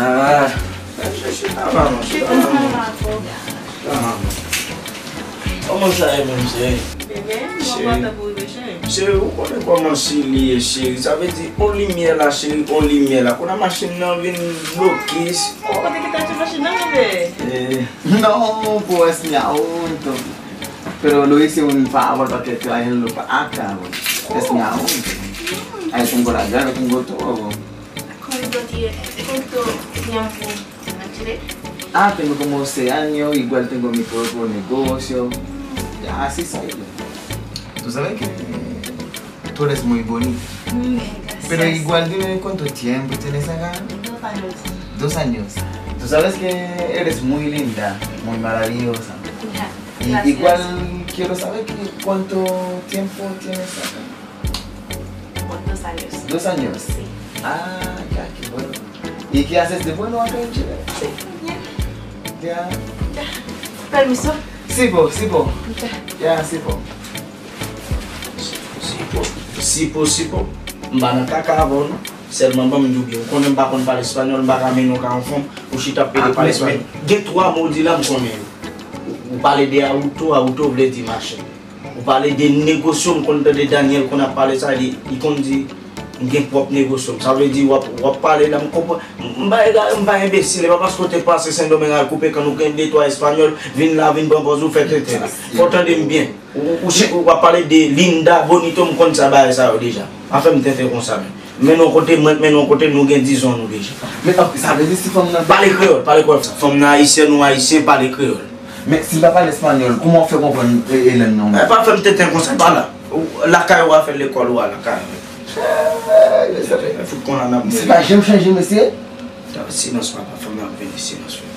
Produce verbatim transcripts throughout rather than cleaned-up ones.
Ah, chita la, non, chita la, non. Chita la, non. Kòman sa ye menm, cheri? Bebe, mwen kontan pou ou, cheri. Cheri, ou konnen kòman Chili ye, cheri. Sa vle di, on limyè la, cheri, on limyè la. Kounye a machin nan vin bloke. Oh, kote ki ta achte machin nan, bebe? Eh. No, pues mi aún. Pero lo hice un favor para que te vayan lo pa acá, pues. Es mi aún. Ahí tengo la llave, tengo todo. ¿Cuánto tie-, cuánto tiempo? Ah, tengo como seis años, igual tengo mi propio negocio. Ya, así soy yo. Tú sabes que tú eres muy bonita. Mm, gracias. Pero igual dime cuánto tiempo tienes acá. Dos años. Dos años. Tú sabes que eres muy linda, muy maravillosa. Ya, y gracias. Igual quiero saber que cuánto tiempo tienes acá. Por dos años. Dos años. Sí. Ah, ya, qué bueno. ¿Y qué haces de bueno acá en Chile? Sí, bien. Ya. Ya. Permiso. Sí, po, sí, po. Ya. Ya, sí, po. Si po, si po, si po. M pa nan kaka avè w non. Sèlman ban m di w byen. Ou konnen m pa konn pale espanyòl, m pa ka mennen w ka yon fanm, ou chita ap pede pale espanyòl. Gen twa mo w di la m konnen yo. Ou, ou pale de auto, auto vle di machin. Ou pale de negosyo, m konn tande Daniel konn ap pale sa, li, li konn di, "M gen pwòp negosyo m." Sa vle di, w ap, w ap pale la, m konprann. M pa ega-, m pa enbesil, e pa paske w te pase Sendomeng al koupe kann ou gen de twa espanyòl, vin la, vin pran pòz ou fè tenten. Fò w tande m byen. Ou, ou, ou, w ap pale de Linda, Bonito, m konn sa bagay sa yo deja. Pa fè m tenten konsa, men. Men non kote, mwen, men non kote, nou gen dizon nou deja. Men, ok, sa vle di si fanm nan. Pale kreyòl, pale kreyòl. Fanm nan ayisyèn ou ayisyen, pale kreyòl. Men si l pa pale espanyòl, kòman w fè konprann, e, e, lang nan? E, pa fè m tenten konsa, pa la. Ou, lakay ou a fè lekòl ou a lakay ou. E, sa fè. Fout konn an ap. Misye pa janm chanje, mesye. Silans, papa, fanm nan ap vini, silans, frè.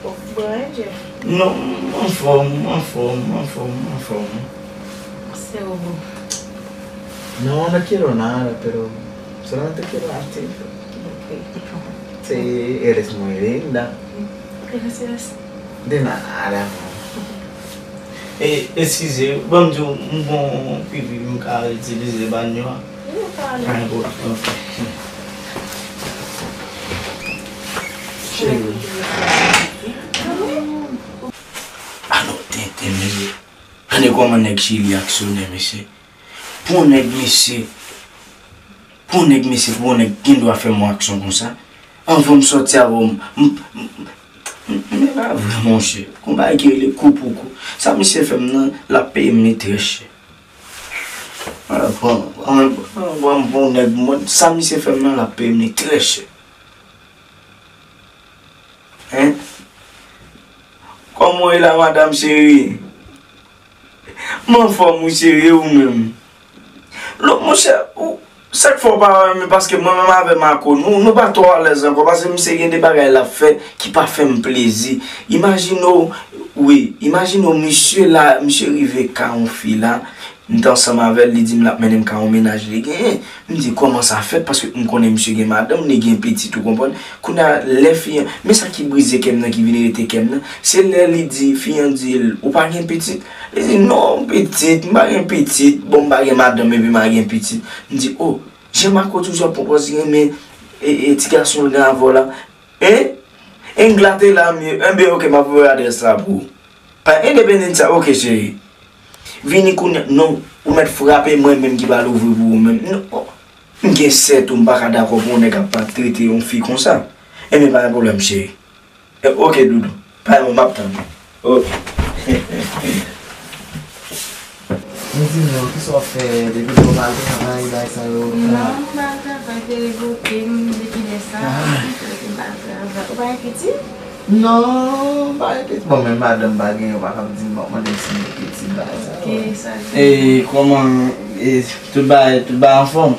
Ou bwè, Jeff? Non, m anfòm, m anfòm, m anfòm, m anfòm. Seguro. No, no quiero nada, pero solamente quiero darte. Ok. Sí, eres muy linda. Gracias. De nada. E, eskize, ban m di w, m gon pipi m ka itilize banyo a. Wi, ou ka ale. Ay, bon, ok. Cheri. Alò, tenten, mesye. Tande kòman nèg Chili aksyonè, mesye. Pou yon nèg, mesye, pou yon nèg, mesye, pou yon nèg gen dwa fè m yon aksyon konsa. Anvan m sòti avè w, m, m, m, m, men pa vre, monchè. Gon bagay ki rele kou pou kou. Sa misye fè m nan, l ap peye m li trè chè. An, pran, an, pran, pran, pran nèg mwen. Sa misye fè m nan, l ap peye m li trè chè. Hein? Kòman w ye la, madanm cheri? M anfòm, wi, cheri, e ou menm? Lòt, monchè, ou, sa k fè w pa renmen, paske mwen menm avè Marco, nou, nou pa twò alèz ankò, paske misye gen de bagay l ap fè ki pa fè m plezi. Imajine w, Wi, imajine w, misye la, misye rive ka yon fi la, m t ansanm avè l, li di m l ap mennen m ka yon mennaj li genyen. M di, kòman sa fèt? Paske m konnen misye gen madanm, li gen pitit, ou konprann? Kounye a, lè fi an, men sa ki brize kè m nan, ki vin rete kè m nan, se lè li di, fi an di l, ou pa gen pitit? Li di, non, pitit, m pa gen pitit, bon, m pa gen madanm, epi m pa gen pitit. M di, o, Jean Marco toujou ap pran pòz li renmen, e, e, ti gason l gen avè w la. Hein? Engla te la, m ye. Enben, ok, m ap voye adrès la pou ou. Pa Independence sa, ok, cheri. Vini kounye a, non, ou mèt frape mwen menm ki pral ouvri pou ou menm. Non, oh, m gen sèt ou, m pa ka dakò pou yon nèg ap maltrete yon fi konsa. Enben, pa gen pwoblèm, cheri. Eh, ok, doudou. Pa gen, m ap tann ou. Ok. Men di m non, kisa w ap fè depi lè w pa al travay, bagay sa yo? Non, m pa al travay, te revoke m depi lè sa. Ah. Te revoke m pa al travay. Ou pa gen pitit? Non, m pa gen pitit. Bon, men madanm pa gen, ou pa kab di m, mande m si m gen pitit, bagay sa yo. Ok, sa. E kòman, e, tout bagay, tout bagay anfòm?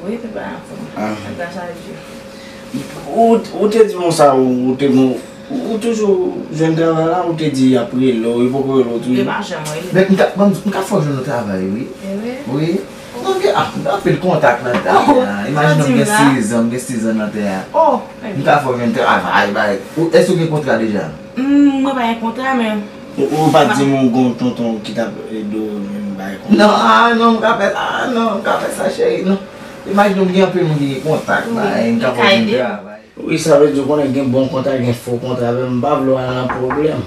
Wi, tout bagay anfòm. Ah. Gras a Dye. Ou, ou te di m sa, ou, ou te bon, ou toujou jwenn travay la, ou te di y ap rele w, yo poko rele w toujou? Yo pa janm rele m. Men m ka, ban m di, m ka fè w jwenn yon travay, wi. E vre? Wi. Non, m gen, ah, m gen anpil kontak nan tè a. Imajine w, m gen sezan, m gen sezan nan tè a. Oh, m ka fè w jwenn travay, bay. Ou, èske w gen kontra deja? Hmm, mwen pa gen kontra, men Ou, ou pa t di m ou gon tonton ki t ap ede w menm bagay konsa? Non, ah non, m ka fè sa, ah non, m ka fè sa, cheri, non. Imajine w, m gen anpil moun ki gen kontak, bagay, m ka fè w jwenn travay. Wi, sa vle di w konnen gen bon kontra, gen fo kontra, men m pa vle w al nan pwoblèm.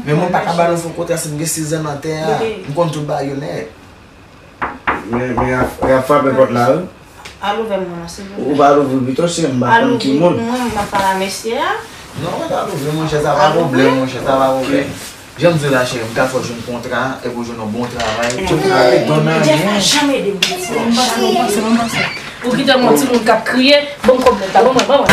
Men mwen pa ka ba nou fo kontra si m gen sezan nan tè a. M konn tout bagay yo nèt. Men, men y ap, y ap frape pòt la, wi. Al ouvè m non, silvouplè. Ou pa louvri pito, cheri, m pa konn ki moun. Al ouvri pou mwen, m ap pale a mesye a. Non, mwen ta louvri, monchè, sa pa pwoblèm, monchè, sa pa pwoblèm. Jan m di w la, cheri, m ka fè w jwenn kontra, epi w jwenn yon bon travay. Tout travay, bon nan anyen. Jeff pa janm ede m, pitit. M panse, m panse, m panse. Ou kite yon timoun k ap kriye, ban m kòb nèt la, ban mwen, ban mwen.